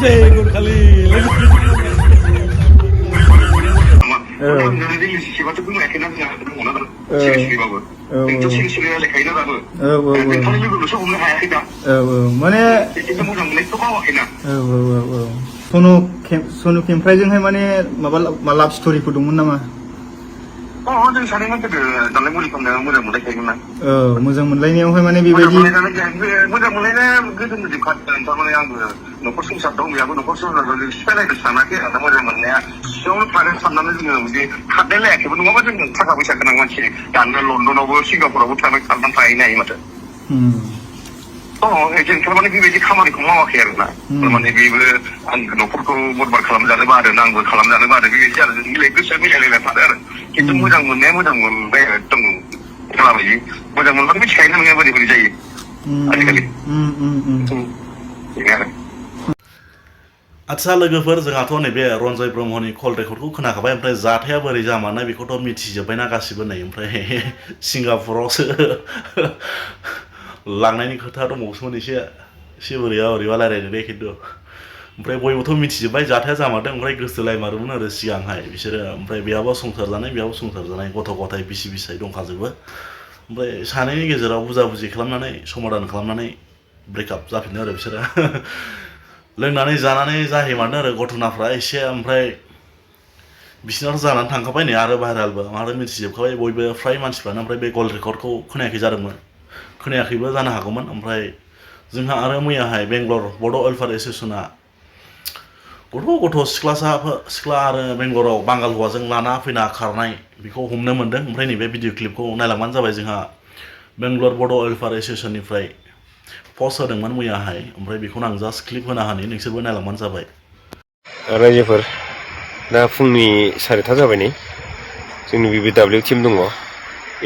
Jai Gur Khali. माने सोनु केमफ्राइजोंहाय माने माबा लाभ स्ट'रिफोर दंमोन नामा? जों सानैमोन गोदो दालाय मुलि खालामनायाव मोजां मोनलायखायोमोन ना। मोजां मोनलायनायावहाय माने बेबायदि मोजां मोनलायनाया गोदोनि जोबखादों थारमाने आंबो न'खर संसार दं बेयाबो न'खर संसार सिफायलायनो सानाखै आरो मोजां मोननाया सिगाङावनो थानो साननानै जोङो बिदि खारलायलायाखैबो नङाबा जों थाखा फैसा गोनां मानसि दानो लण्डनावबो सिंगापुरावबो साननानै थाहैनो हायो माथो। जों थारमाने बेबायदि खामानिखौ मावाखै आरो ना थारमाने बेबो आं न'खरखौ बरबाद खालामजानो बादों आंबो खालामजानो बादों बेबायदि आरो जों गोसोआ मिलायलायना थादों आरो खिन्थु मोजां मोननाया मोजां मोनबाय आरो एकदम खालामबायदि मोजां मोनबानो मिथिखायो नोङो बोरै बोरै जायो आजिखालि बेनो आरो आदसा लोगोफोर जोंहाथ' नैबे रन्जय ब्रह्मनि कल रेकर्डखौ खोनाखाबाय ओमफ्राय जाथाया बोरै जामारनाय बेखौथ' मिथिजोब्बायना गासिबो नै ओमफ्राय सिंगापुरावसो लांनायनि खोथा दंबावोसोमोन एसे बोरैबा रायलायदों दे खिन्थु ओमफ्राय बयबोथ' मिथिजोब्बाय जाथाया जामारदों ओमफ्राय गोसोलायमारोमोन आरो सिगांहाय बिसोरो ओमफ्राय बेहाबो संसार जानाय बेहाबो संसार जानाय गथ' गथाय बिसि फिसाय दंखाजोबो ओमफ्राय सानैनि गेजेराव बुजा-बुजि खालामनानै समाधान खालामनानै ब्रेकआप जाफिनदों आरो बिसोरो लोंनानै जानानै जाहैमारदों आरो घटनाफ्रा एसे ओमफ्राय बिसिनाथ' जानानै थांखाबाय नै आरो भाइरालबो आरो मिथिजोबखाबाय बयबो फ्राय मानसिफ्रानो ओमफ्राय बे कल रेकर्डखौ खोनायाखै जादोंमोन खोनायाखैबो जानो हागौमोन ओमफ्राय जोंहा आरो मैयाहाय बेंगलर बड' वेलफेयार एस'सियेसना गथ' सिख्ला आरो बेंगलराव बांगाल हौवाजों लाना फैना खारनाय बेखौ हमनो मोन्दों ओमफ्राय नैबे भिडिअ क्लिपखौ नायलांबानो जाबाय जोंहा बेंगलर बड' वेलफेयार एस'सियेसननिफ्राय पस्ट होदोंमोन मैयाहाय ओमफ्राय बेखौनो आं जास्ट क्लिप होना होनि नोंसोरबो नायलांबानो जाबाय रायजोफोर दा फुंनि 4:30 जाबाय नै जोंनि BBW टिम दङ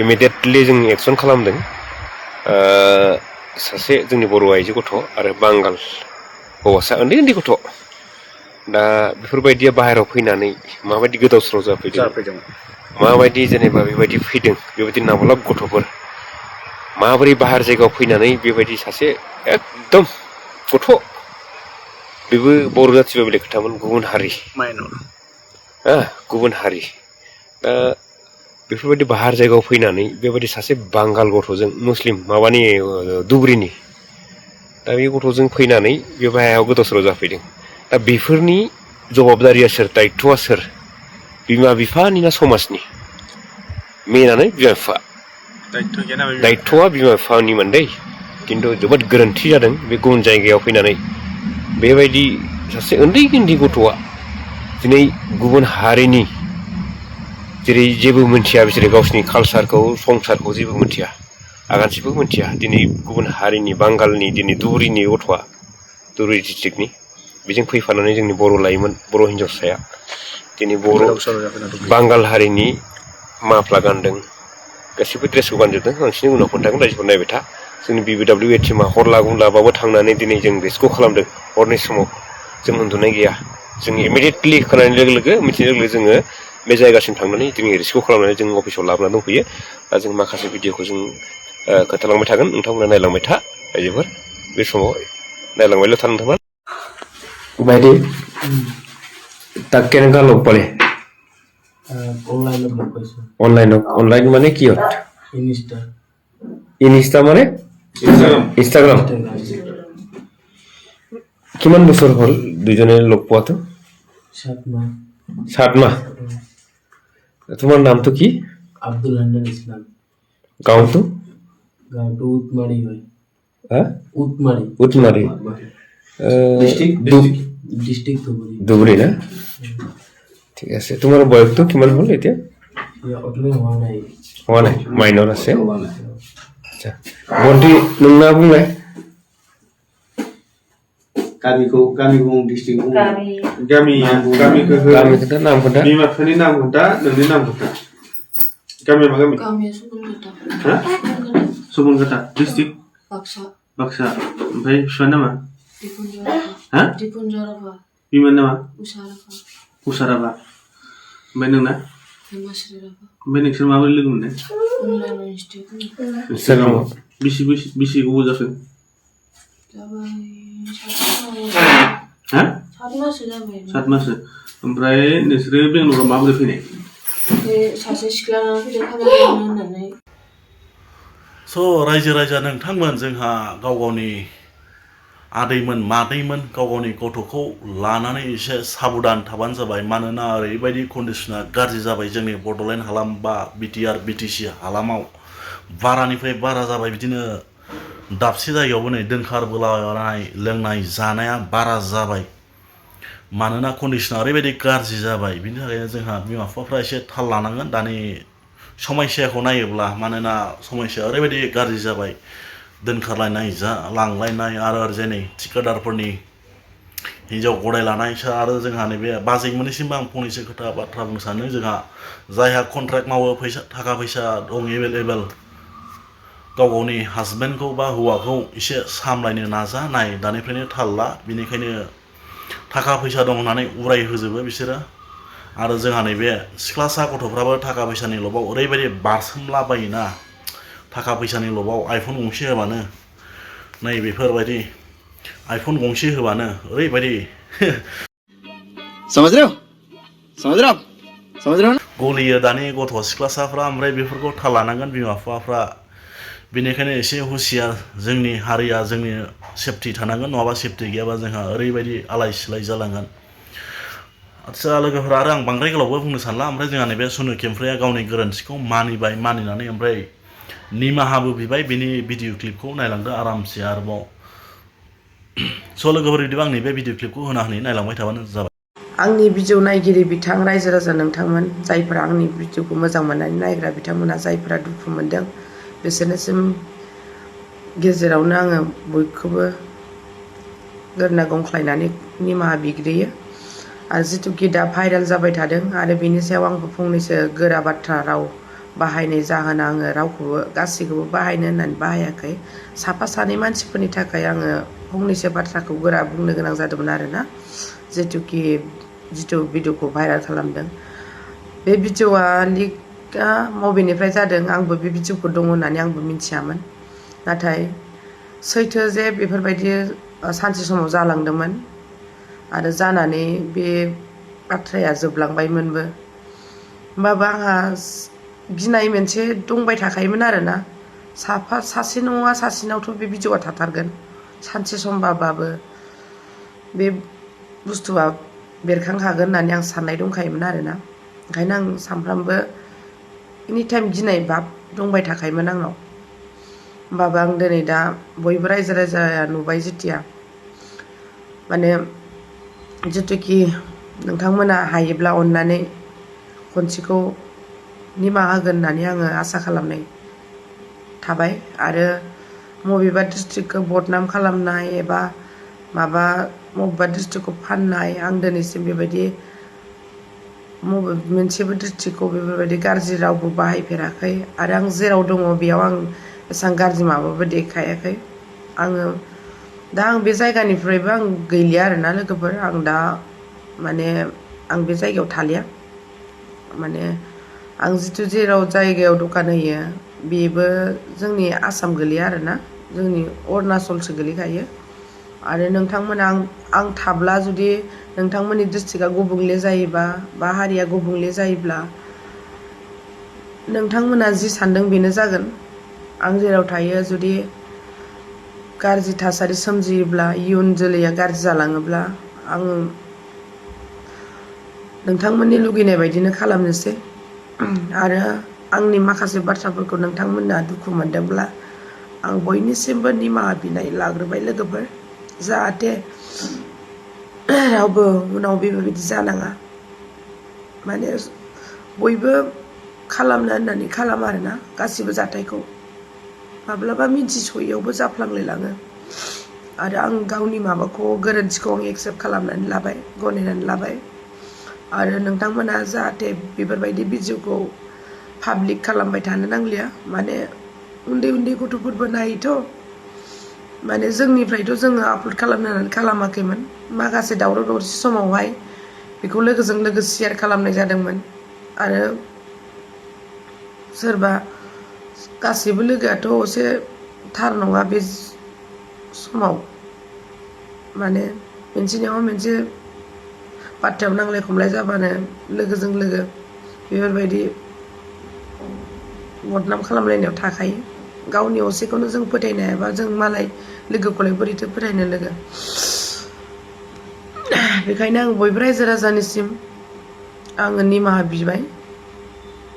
इमिडियेटलि जों एक्सन खालामदों सासे जोंनि बर' आइजो गथ' आरो बांगाल हौवासा उन्दै गथ' दा बेफोरबायदिया बाहेरायाव फैनानै माबायदि गोदाव सोराव जाफैदों माबायदि जेनेबा बेबायदि फैदों बेबायदि नाबालाब गथ'फोर माबोरै बाहेर जायगायाव फैनानै बेबायदि सासे एकदम गथ' बेबो बर' जाथिबा बेलेग खोथामोन गुबुन हारि गुबुन हारि दा बेफोरबायदि बाहेर जायगायाव फैनानै बेबायदि सासे बांगाल गथ'जों मुस्लिम माबानि दुब्रिनि दा बे गथ'जों फैनानै बे बाहायाव गोदाव सोराव जाफैदों दा बेफोरनि जबाबदारिया सोर दायथ'आ सोर बिमा बिफानि ना समाजनि मेनानो बिमा बिफा दायथ'आ बिमा बिफानि मोनदै खिन्थु जोबोद गोरोन्थि जादों बे गुबुन जायगायाव फैनानै बेबायदि सासे उन्दै गथ'आ दिनै गुबुन हारिनि जेरै जेबो मिथिया बिसोरो गावसिनि कालसारखौ संसारखौ जेबो मिथिया आगानसेबो मिथिया दिनै गुबुन हारिनि बांगालनि दिनै दुब्रिनि गथ'आ दुब्रि डिस्ट्रिक्टनि बेजों फैफानानै जोंनि बर' लाइमोन बर' हिन्जावसाया दिनै बर' बांगाल हारिनि माफ्ला गानदों गासिबो ड्रेसखौ गानजोबदों बांसिन उनाव खोन्थागोन रायजोफोर नायबाय था जोंनि BBW टिमा हर लाबाबो थांनानै दिनै जों रेस्किउ खालामदों हरनि समाव जों उन्दुनाय गैया जों इमिडियेटलि खोनानाय लोगो मिथिनाय लोगो जोङो बे जायगासिम थांनानै जों रेस्किउ खालामनानै जों अफिसाव लाबोनानै दंफैयो दा जों माखासे भिडिअखौ जों खोन्थालांबाय थागोन नोंथांमोना नायलांबाय था रायजोफोर बे समाव नायलांबायल' था नोंथांमोन বাইরে তাক কেনেকুৱা লগ পালে অনলাইন মানে কিহত ইনষ্টা মানে ইনষ্টাগ্ৰাম কিমান বছৰ হ'ল দুইজনে লগ পোৱাটো 7 মাহ তোমাৰ নামটো কি আব্দুল হান্নান ইসলাম গাঁওটো উটমারি হয় উটমারি ডিস্ট্রিক্ট ধুবুৰী না ঠিক আছে তোমাৰ বয়সটো কিমান হ'ল এতিয়া হোৱা নাই মাইনৰ আছে আচ্ছা ভণ্টি नोंना बुंलाय गामिखौ डिस्ट्रिक्ट खोन्था नाम खोन्था बिमा बिफानि नाम खोन्था नोंनि नाम खोन्था गामिया मा गामि सुबुनखाता डिस्ट्रिक्ट बाक्सा ओमफ्राय बिफानि नामा बिमानि नामा उसाराबा ओमफ्राय नोंना ओमफ्राय नोंसोर माबोरै लोगो मोननाय बेसे गोबाव जाखो सात माससो जाबाय 7 माससो ओमफ्राय नोंसोरो बेंगलराव माबोरै फैनाय बे सासे सिख्ला फैदों खामानि मावनो होननानै स' रायजो राजा नोंथांमोन जोंहा गाव गावनि आदैमोन मादैमोन गाव गावनि गथ'खौ लानानै एसे साबधान थाबानो जाबाय मानोना ओरैबायदि कन्डिसना गाज्रि जाबाय जोंनि बड'लेण्ड हालाम बा बिटिआर बिटिसि हालामाव बारानिफ्राय बारा जाबाय बिदिनो दाबसे जायगायावबो नै दोनखारबोलायनाय लोंनाय जानाया बारा जाबाय मानोना कन्डिसना ओरैबायदि गाज्रि जाबाय बिनि थाखायनो जोंहा बिमा बिफाफ्रा एसे थाल लानांगोन दानि समस्याखौ नायोब्ला मानोना समस्याया ओरैबायदि गाज्रि जाबाय दोनखारलायनाय लांलायनाय आरो ओरैजाय थिकादारफोरनि हिन्जाव गदाय लानायसो आरो जोंहा नैबे बाजैमोननिसिमबो आं फंनैसो खोथा बाथ्रा बुंनो सानो जोंहा जायहा कन्ट्राक्ट मावो थाखा फैसा दं एभेलेबेल गाव गावनि हासबेन्डखौ बा हौवाखौ एसे सामलायनो नाजानाय दानिफ्रायनो थाल ला बिनिखायनो थाखा फैसा दं होननानै उरायहोजोबो बिसोरो आरो जोंहा नैबे सिख्लासा गथ'फ्राबो थाखा फैसानि लबाव ओरैबायदि बारसोमलाबायोना थाखा फैसानि लबाव आइफन गंसे होबानो नै बेफोरबायदि आइफन गंसे होबानो ओरैबायदि समझ रहे हो गलियो दानि गथ' सिख्लासाफ्रा ओमफ्राय बेफोरखौ थाल लानांगोन बिमा बिफाफ्रा बेनिखायनो एसे हुसियार जोंनि हारिया जोंनि सेफटि थानांगोन नङाबा सेफटि गैयाबा जोंहा ओरैबायदि आलाय सिलाय जालांगोन आदसा लोगोफोरा आरो आं बांद्राय गोलावबो बुंनो सानला ओमफ्राय जोंहा नैबे सनु केमफ्राया गावनि गोरोन्थिखौ मानिनानै ओमफ्राय निमाहाबो बिबाय बेनि भिडिअ क्लिपखौ नायलांदो आरामसे आरोबाव स' लोगोफोर बिदिबा आंनि बे भिडिअ क्लिपखौ होनानै नायलांबाय थाबानो जाबाय आंनि भिडिअ नायगिरि बिथां रायजो राजा नोंथांमोन जायफोरा आंनि भिडिअखौ मोजां मोननानै नायग्रा बिथांमोना जायफोरा दुखु मोनदों बिसोरनिसिम गेजेरावनो आङो बयखौबो गोरना गंख्लायनानै निमाहा बिग्रोयो आरो जिथुखि दा भाइरेल जाबाय थादों आरो बेनि सायाव आंबो फंनैसो गोरा बाथ्रा राव बाहायनाय जाहोना आङो रावखौबो गासैखौबो बाहायनो होननानै बाहायाखै साफा सानै मानसिफोरनि थाखाय आङो फंनैसो बाथ्राखौ गोरा बुंनो गोनां जादोंमोन आरोना जिथु भिडिअखौ भाइरेल खालामदों बे भिडिअआ लिकआ मबेनिफ्राय जादों आंबो बे भिडिअखौ दङ होननानै आंबो मिथियामोन नाथाय सैथो जे बेफोरबायदि सानसे समाव जालांदोंमोन आरो जानानै बे बाथ्राया जोबलांबायमोनबो होमबाबो आंहा गिनाय मोनसे दंबाय थाखायोमोन आरोना सासे नङा सासेनावथ' बे भिडिअआ थाथारगोन सानसे समबाबो बे बुस्थुआ बेरखांखागोन होननानै आं साननाय दंखायोमोन आरोना ओंखायनो आं सानफ्रामबो एनिटाइम गिनाय भाब दंबाय थाखायोमोन आंनाव होमबाबो आं दिनै दा बयबो रायजो राजाया नुबाय जेथिया माने जिथुखि नोंथांमोना हायोब्ला अननानै खनसेखौ निमाहा होगोन होननानै आङो आसा खालामनाय थाबाय आरो बबेबा डिस्ट्रिक्टखौ बदनाम खालामनाय एबा बबेबा डिस्ट्रिक्टखौ फाननाय आं दिनैसिम बेबायदि मोनसेबो डिस्ट्रिक्टखौ बेफोरबायदि गाज्रि रावबो बाहायफेराखै आरो आं जेराव दङ बेयाव आं एसेबां गाज्रि माबाबो देखायाखै आङो दा आं बे जायगानिफ्रायबो आं गैलिया आरोना लोगोफोर आं दा माने आं बे जायगायाव थालिया माने आं जिथु जेराव जायगायाव दखान होयो बेबो जोंनि आसाम गोलैया आरोना जोंनि अरुणाचलसो गोलैखायो आरो नोंथांमोना आं थाब्ला जुदि नोंथांमोननि डिस्ट्रिक्टआ गुबुंले जायोबा बा हारिया गुबुंले जायोब्ला नोंथांमोना जि सानदों बेनो जागोन आं जेराव थायो जुदि गाज्रि थासारि सोमजियोब्ला इयुन जोलैया गाज्रि जालाङोब्ला आङो नोंथांमोननि लुगैनाय बायदिनो खालामनोसै आरो आंनि माखासे बाथ्राफोरखौ नोंथांमोना दुखु मोनदोंब्ला आं बयनिसिमबो निमाहा बिनाय लाग्रोबाय लोगोफोर जाहाथे रावबो उनाव बेबायदि जानाङा माने बयबो खालामनो होननानै खालामा आरोना गासिबो जाथायखौ माब्लाबा मिथिस'यैयावबो जाफ्लांलायलाङो आरो आं गावनि गोरोन्थिखौ आं एक्सेप्ट खालामनानै लाबाय गनायनानै लाबाय आरो नोंथांमोना जाहाथे बेफोरबायदि भिडिअखौ पाब्लिक खालामबाय थानो नांलिया माने उन्दै उन्दै गथ'फोरबो नायोथ' माने जोंनिफ्रायथ' जोङो आपल'ड खालामनानै खालामाखैमोन माखासे दावराव दावसि समावहाय बेखौ लोगोजों लोगो शेयार खालामनाय जादोंमोन आरो सोरबा गासैबो लोगोआथ' एसे थार नङा बे समाव माने मोनसे नङा मोनसे बाथ्रायाव नांलाय खमलाय जाबानो लोगोजों लोगो बेफोरबायदि बदनाम खालामलायनायाव थाखायो गावनि असेखौनो जों फोथायनो हायाबा जों मालाय लोगोखौलाय बोरैथो फोथायनो लोगो बेखायनो आं बयबो रायजो राजानिसिम आङो निमाहा बिबाय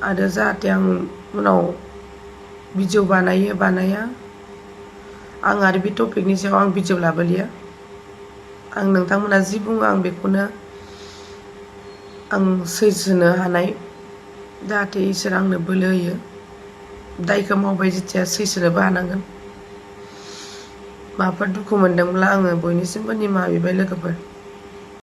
आरो जाहाथे आं उनाव भिडिअ बानाया आं आरो बे टपिकनि सायाव आं भिडिअ लाबोलिया आं नोंथांमोना जि बुङो आं बेखौनो आं सैसोनो हानाय जाहाथे इसोर आंनो बोलो होयो दायखौ मावबाय जेथिया सैसोनोबो हानांगोन माबाफोर दुखु मोनदोंब्ला आङो बयनिसिमबो निमाहा बिबाय लोगोफोर